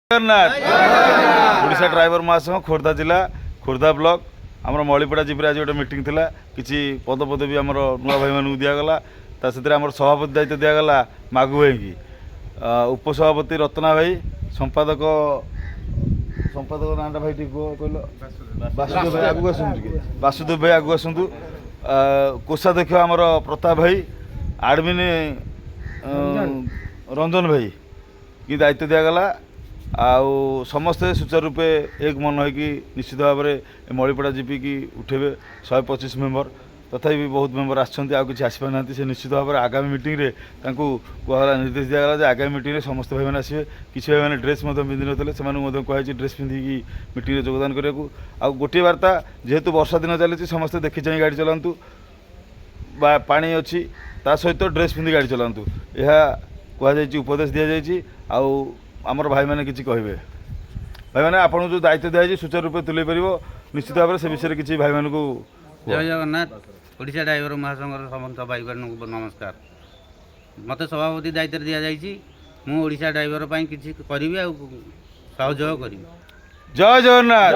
Jagannath. Odisha driver ମହାସଂଘ, ଖୋର୍ଦ୍ଧା ଜିଲ୍ଲା, Khordha block, ଆମର ମଳିପଡ଼ା ଜିପିରେ ଆଜି ଗୋଟେ ମିଟିଂ ଥିଲା। କିଛି ପଦପଦବୀ ଆମର ନୂଆ ଭାଇମାନଙ୍କୁ ଦିଆଗଲା। ତା ସେଥିରେ ଆମର ସଭାପତି ଦାୟିତ୍ୱ ଦିଆଗଲା ମାଗୁ ଭାଇକି, ଉପସଭାପତି ରତ୍ନା ଭାଇ, ସମ୍ପାଦକ ନାଁଟା ଭାଇ ଟିକେ କୁହ କହିଲ। ବାସୁଦେବ ଭାଇ, ଆଗକୁ ଆସନ୍ତୁ ଟିକେ। ବାସୁଦେବ ଭାଇ, ଆଗକୁ ଆସନ୍ତୁ। କୋଷାଧ୍ୟକ୍ଷ ଆମର ପ୍ରତାପ ଭାଇ, ଆଡ଼ମିନ୍ ରଞ୍ଜନ ଭାଇ କି ଦାୟିତ୍ୱ ଦିଆଗଲା। ଆଉ ସମସ୍ତେ ସୁଚାରୁ ରୂପେ ଏକ ମନ ହେଇକି ନିଶ୍ଚିତ ଭାବରେ ଏ ମଳିପଡ଼ା ଜିପିକି ଉଠେଇବେ 125 ମେମ୍ବର। ତଥାପି ବି ବହୁତ ମେମ୍ବର ଆସିଛନ୍ତି, ଆଉ କିଛି ଆସିପାରିନାହାନ୍ତି। ସେ ନିଶ୍ଚିତ ଭାବରେ ଆଗାମୀ ମିଟିଂରେ ତାଙ୍କୁ କୁହାଗଲା, ନିର୍ଦ୍ଦେଶ ଦିଆଗଲା ଯେ ଆଗାମୀ ମିଟିଂରେ ସମସ୍ତେ ଭାଇମାନେ ଆସିବେ। କିଛି ଭାଇମାନେ ଡ୍ରେସ୍ ମଧ୍ୟ ପିନ୍ଧିନଥିଲେ, ସେମାନଙ୍କୁ ମଧ୍ୟ କୁହାଯାଇଛି ଡ୍ରେସ୍ ପିନ୍ଧିକି ମିଟିଂରେ ଯୋଗଦାନ କରିବାକୁ। ଆଉ ଗୋଟିଏ ବାର୍ତ୍ତା, ଯେହେତୁ ବର୍ଷା ଦିନ ଚାଲିଛି, ସମସ୍ତେ ଦେଖି ଚାହିଁ ଗାଡ଼ି ଚଲାନ୍ତୁ ବା ପାଣି ଅଛି, ତା ସହିତ ଡ୍ରେସ୍ ପିନ୍ଧି ଗାଡ଼ି ଚଲାନ୍ତୁ, ଏହା କୁହାଯାଇଛି, ଉପଦେଶ ଦିଆଯାଇଛି। ଆଉ ଆମର ଭାଇମାନେ କିଛି କହିବେ। ଭାଇମାନେ, ଆପଣଙ୍କୁ ଯେଉଁ ଦାୟିତ୍ୱ ଦିଆଯାଇଛି ସୁଚାରୁ ରୂପେ ତୁଲେଇ ପାରିବ ନିଶ୍ଚିତ ଭାବରେ, ସେ ବିଷୟରେ କିଛି ଭାଇମାନଙ୍କୁ କୁହ। ଜୟ ଜଗନ୍ନାଥ। ଓଡ଼ିଶା ଡ୍ରାଇଭର ମହାସଂଘର ସମସ୍ତ ଭାଇମାନଙ୍କୁ ନମସ୍କାର। ମୋତେ ସଭାପତି ଦାୟିତ୍ୱ ଦିଆଯାଇଛି। ମୁଁ ଓଡ଼ିଶା ଡ୍ରାଇଭର ପାଇଁ କିଛି କରିବି ଆଉ ସହଯୋଗ କରିବି। ଜୟ ଜଗନ୍ନାଥ।